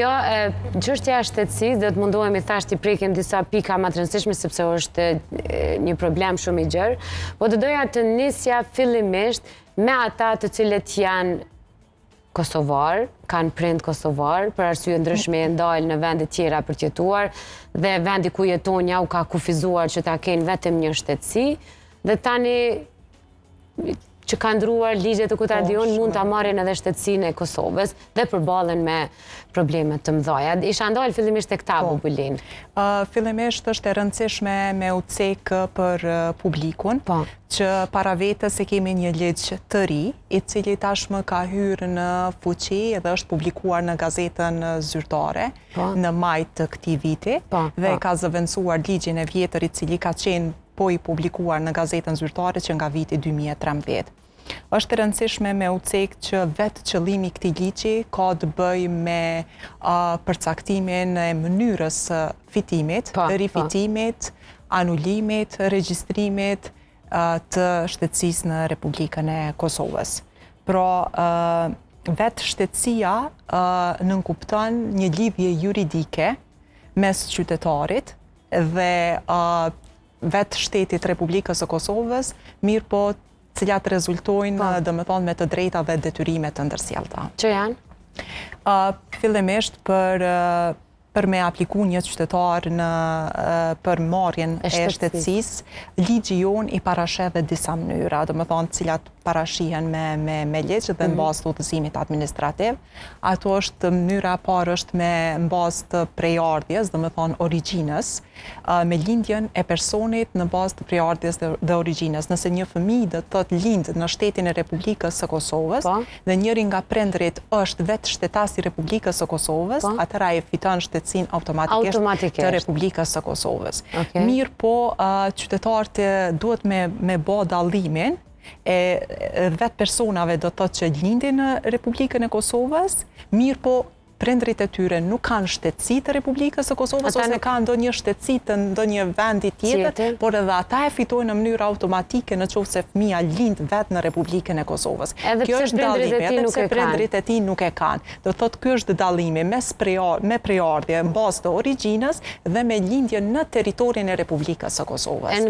Kjo çështja e shtetësisë, do të mundohemi thash t'i prekim disa pika më të rëndësishme sepse është një problem shumë i gjerë, po do doja të nisja fillimisht me ata të cilët janë kosovar, kanë prind kosovar, për arsye ndryshme janë dalë në vende tjera për të jetuar dhe vendi ku jetojnë ja u ka kufizuar që ta kenë vetëm një shtetësi dhe tani që ka ndruar ligjet e ku ta di unë, mund ta marrin edhe shtetësinë e Kosovës dhe përballen me probleme të mëdha. Isha ndalë fillimisht te këta po. Bubulin. Fillimisht është e rëndësishme me u cek për publikun, po. që para vetes e kemi një ligj të ri, i cili tashmë ka hyrë në fuqi dhe është publikuar në gazetën zyrtare po. në maj të këtij viti po, dhe ka zëvendësuar ligjin e vjetër i cili ka qenë po i publikuar në gazetën zyrtare që nga viti 2013. Është e rëndësishme me u cek që vetë qëllimi i këtij ligji ka të bëjë me përcaktimin e mënyrës së fitimit, po, po. rifitimit, anulimit, regjistrimit të shtetësisë në Republikën e Kosovës. Pra, vetë shtetësia nënkupton një lidhje juridike mes qytetarit dhe vetë shtetit Republikës së Kosovës, mirëpo cilat rezultojnë, po. domethënë, me të drejta dhe detyrime të ndërsjellta. Që janë? Fillimisht për për me apliku një qytetar në për marrjen e shtetësisë, ligji jonë i parasheh dhe disa mënyra, domethënë cilat parashihen me, me, me ligj dhe në mhm. bazë të udhëzimit administrativ. Ato është mënyra e parë është me në bazë të prejardhjes, domethënë origjinës, me lindjen e personit në bazë të prejardhjes dhe origjinës. Nëse një fëmijë do të thotë lind në shtetin e Republikës së Kosovës po. dhe njëri nga prindërit është vetë shtetas i Republikës së Kosovës, po. atëherë ai fiton shtetësinë automatikisht, automatikisht të Republikës së Kosovës. Okay. Mirëpo, qytetarët duhet me, me bo dallimin e vetë personave do të thotë që lindin në Republikën e Kosovës, mirëpo prindërit e tyre nuk kanë shtetësi të Republikës së Kosovës ose kanë ndonjë shtetësi të ndonjë vendi tjetër, por edhe ata e fitojnë në mënyrë automatike në qoftë se fëmija lind vetë në Republikën e Kosovës. Edhe pse prindërit e tij nuk e kanë. Prindërit e tij nuk e kanë. Do të thotë ky është dallimi mes me prejardhje në bazë të origjinës dhe me lindjen në territorin e Republikës së Kosovës.